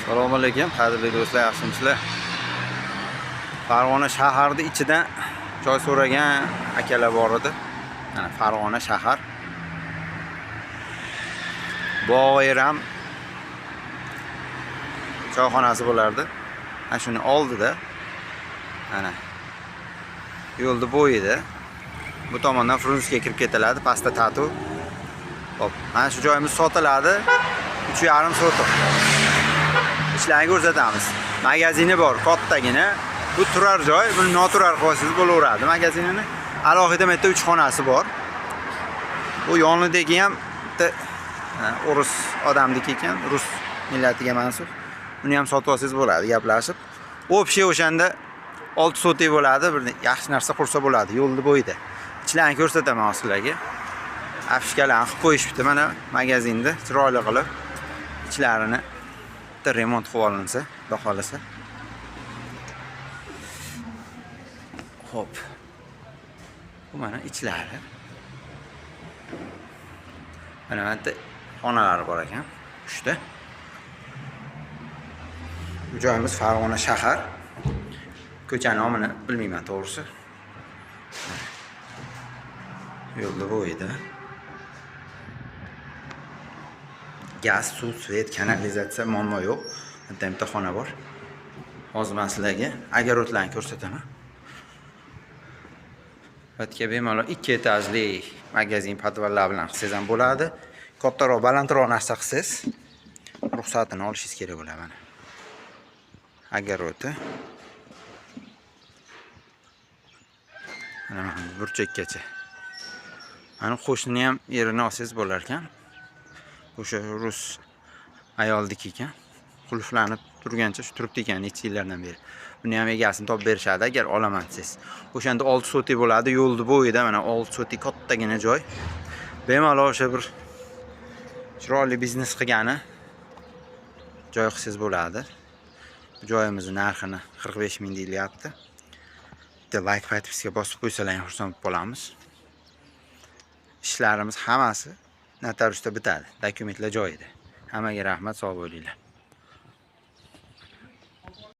Assalomu alaykum, qadrli do'stlar, yaxshimisizlar? Farg'ona shaharni ichidan joy so'ragan akalar bor edi. Mana Farg'ona shahar. Bog'eram choyxonasi bo'lardi. Mana shuni oldida mana yo'lni bo'yida bu tomondan Frunzga kirib ketiladi, pastda tatu. Hop, mana shu joyimiz sotiladi. 3,5 sotix. İchlarni ko'rsatamiz. Magazini bor, kattagina. Bu turar joy, buni noturar qilsangiz bo'laveradi magazinini. Alohida bitta 3 xonasi bor. Bu yonidagi ham bitta o'ris odamniki ekan, rus millatiga mansub. Uni ham sotib olsangiz bo'ladi, gaplashib. Общий o'shanda 6 sotik bo'ladi, bir yaxshi narsa qursa bo'ladi yo'lni bo'yida. Ichlarni ko'rsataman hozir sizlarga. Afishkalarni qilib qo'yishibdi mana magazinda chiroyli qilib. Ichlarini bitta remont qilib olinsa, xudo xohlasa. Xo'p. Bu mana ichlari. Mana bu yerda xonalari bor ekan, 3 ta. Bu joyimiz Farg'ona shahar. Ko'cha nomini bilmayman to'g'risi. Yo'lda bo'yida. Gaz, suv, svet, kanalizatsiya muammo yo'q. Bitta bitta xona bor. Hozir men sizlarga огородlarni ko'rsataman. Bu yerga bemalol 2 etajli magazin podvallar bilan qilsangiz ham bo'ladi. Kattaroq, balandroq narsa qilsangiz, ruxsatini olishingiz kerak bo'ladi mana. Огороды. Mana burchakkacha. Mana qo'shnini ham yerini olsangiz bo'lar ekan. O'sha rus ayolniki ekan. Qulflanib turgancha shu turibdi ekan necha yillardan beri. Buni ham egasini topib berishadi agar olaman desangiz. O'shanda 6 sotik bo'ladi, yo'lni bo'yida mana 6 sotik kattagina joy. Bemalol o'sha bir chiroyli biznes qilgani joy qilsangiz bo'ladi. Bu joyimizni narxini 45 ming deyilyapti. Bitta like, подписка bosib qo'ysalar ham xursand bo'lib qolamiz. Ishlarimiz hammasi notariusda bitadi. Dokumentlar joyida. Hammaga rahmat, sog' bo'linglar.